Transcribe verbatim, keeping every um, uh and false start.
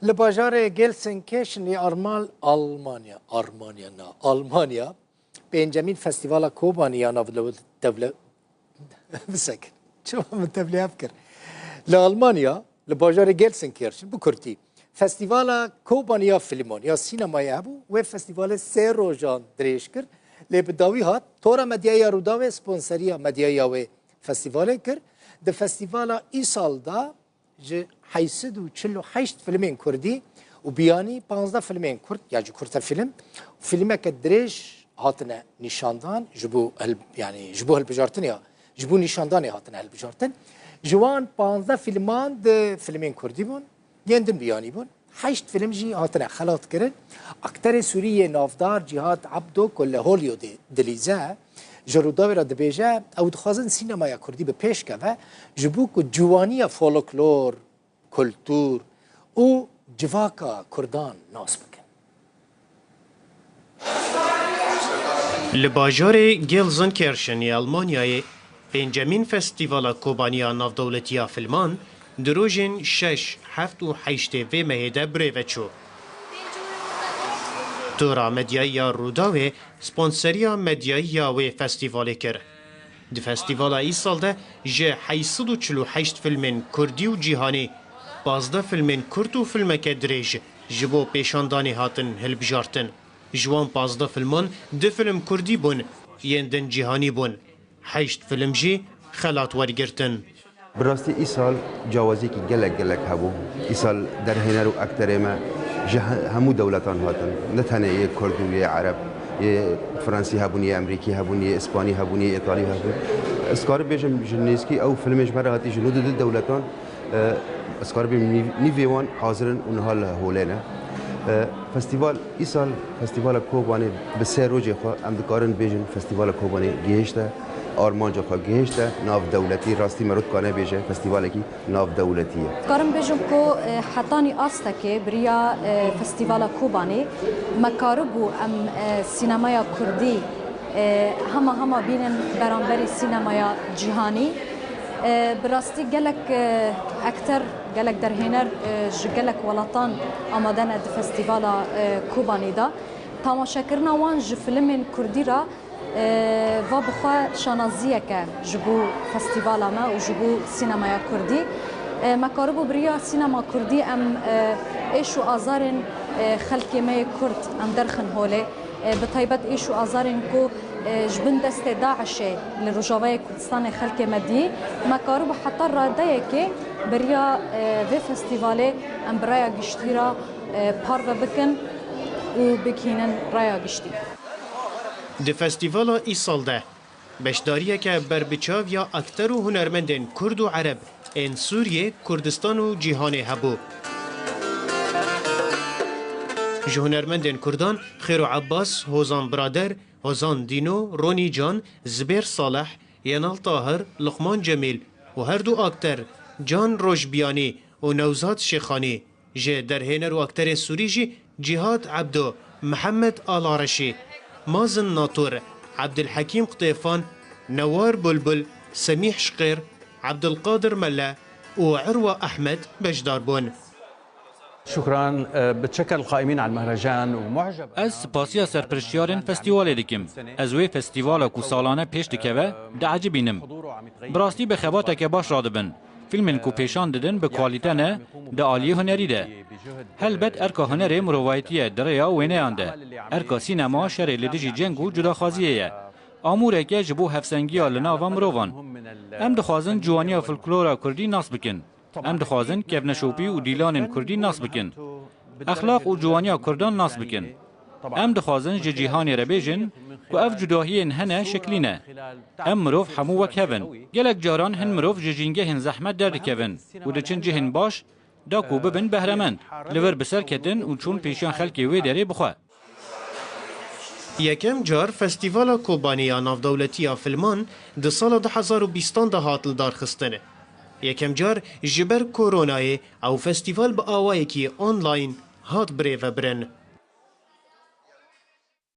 Li bajarê Gelsenkirchen yê Armal-, Almanya, Armanya na, Almanya, pêncemîn Festîvala Kobanî ya Navdewle-, bisekin. Çima min tevlî hev kir? Li Almanya, li bajarê Gelsenkirchen, bi kurtî, Festîvala Kobanî ya Filman ya Sînemayê hebû. Wê festîvalê sê rojan dirêj kir. Lê bi dawî hat, Tora Medyayê ya Rûdawê sponseriya medyayê ya wê festîvalê kir. Di festîvala îsal de ji heyt sed û çil û heşt filmên kurdî û biyanî panzdeh filmên kurd ya ji kurte film û filmeke dirêj hatine nîşandan, ji bo hil-, yanî ji bo hilbijartinê ya, ji bo nîşandanê hatine hilbijartin. Ji wan panzdeh filman di filmên kurdî bûn, yên din biyanî bûn. Heşt film jî hatine xelatkirin. Akterê Sûrî yê navdar Cîhad Ebdo ku li Hollywoodê dilîze, ji Rûdawê re dibêje, ew dixwazin sînemaya kurdî bi pêş keve, ji bo ku ciwaniya folklor, kultur û civaka kurdan nas bikin. Li bajarê Gelsenkirchen yê Almanyayê pêncemîn Festîvala Kobanî ya Navdewletî ya Filman di rojên şeş, heft û heştê vê mehê de birêve çû. Tora Medyayê ya Rûdawê sponseriya medyayî ya wê festîvalê kir. Di festîvala îsal de ji heyt sed û çil û heşt filmên kurdî û cîhanî, pazdeh filmên kurd û filmeke dirêj ji bo pêşandanê hatin hilbijartin. Ji wan pazdeh filman du film kurdî bûn, yên din cîhanî bûn. Heşt film jî xelat wergirtin. Bi rastî îsal cawaziyekî gelek gelek hebû. Îsal derhêner û akterê me ji he-, hemû dewletan hatin. Ne tenê yê kurd û yê ereb, yê fransî hebûn, yê emrîkî hebûn, yê îspanî hebûn, yê îtalî hebûn. Ez karim bêjim ji nêzkî ew filmê ji me re hatî ji nod û du dewletan, e, ez karim bêjim nîv-, nîvê wan hazir in û niha li holê ne. E, festîval, îsal festîvala Kobanê bi sê rojê xwe em dikarin bêjin festîvala Kobanê gihişte armanca xwe, gihişte nav dewletî. Rastî meriv dikare bêje festîvalekî nav dewletî ye. Karim bêjim ku, e, hetanî astekê biriya, e, Festîvala Kobanê me karibû em, e, sînemaya kurdî, e, hema hema bînin beramberî sînemaya cîhanî. E, bi rastî gelek, e, ekter, gelek derhêner, e, ji gelek welatan amade ne di Festîvala, e, Kobanê de. Tamaşekirina wan ji filimên kurdî re, e, va bi xwe şanaziyeke ji bo festîvala me û ji bo sînemaya kurdî. E, me karibû bi riya sînema kurdî em, e, êş û azarên, e, xelkê me yê kurd em derxin holê. E, bi taybet êş û azarên ku, e, ji bin destê DAIŞê li Rojavayê Kurdistanê xelkê me dî, me karibû heta radeyekê bi riya, e, vê festîvalê em bi raya giştî re, e, parve bikin û bigihînin raya giştî. Di festîvala îsal de beşdariyeke berbiçav ya akter û hunermendên kurd û ereb ên Sûriyê, Kurdistan û cîhanê hebû. Ji hunermendên kurdan Xêro Ebbas, Hozan Birader, Hozan Dîno, Ronî Can, Zibêr Salih, Yenal Tahir, Luqman Cemîl û her du akter Can Rojbiyanî û Newzad Şêxanî. Ji derhêner û akterê Sûrî jî Cîhad Ebdo, Mihemed Alareşî, Mazin Natur, Ebdulhekîm Qutêfan, Newar Bulbul, Semîh Şqêr, Ebdulqadir Mele û Irwa Ehmed beşdar bûn. شكرا، آه، بتشكر القائمين على المهرجان ومعجب. Ez spasiya serpirşiyarên festîvalê dikim. Ez wê festîvala ku salane pêş dikeve, diecibînim. Bi rastî bi xebateke baş radibin. Fîlmên ku pêşan didin bi kalîte ne, di aliyê hunerî de. Helbet erka hunerê mirovayetî ye di rêya wêneyan de. Erka sînema şerê li dijî ceng û cudaxwaziyê ye. Amûreke ji bo hevsengiya li nava mirovan. Em dixwazin ciwaniya folklora kurdî nas bikin. Em dixwazin kevneşopî û dîlanên kurdî nas bikin. Exlaq û ciwaniya kurdan nas bikin. Em dixwazin ji cîhanê re bêjin ku ev cudahiyên hene şeklî ne. Em mirov hemû wek hev in. Gelek caran hin mirov ji jîngehên zehmet derdikevin û diçin cihên baş da ku bibin behremend, li vir bi ser ketin û çûn pêşiya xelkê wê derê bi xwe. Yekem car Festîvala Kobanê ya Navdewletî ya Filman di sala du hezar û bîstan de hat lidarxistin. Yekem car ji ber koronayê ew festîval bi awayekî online hat birêvebirin.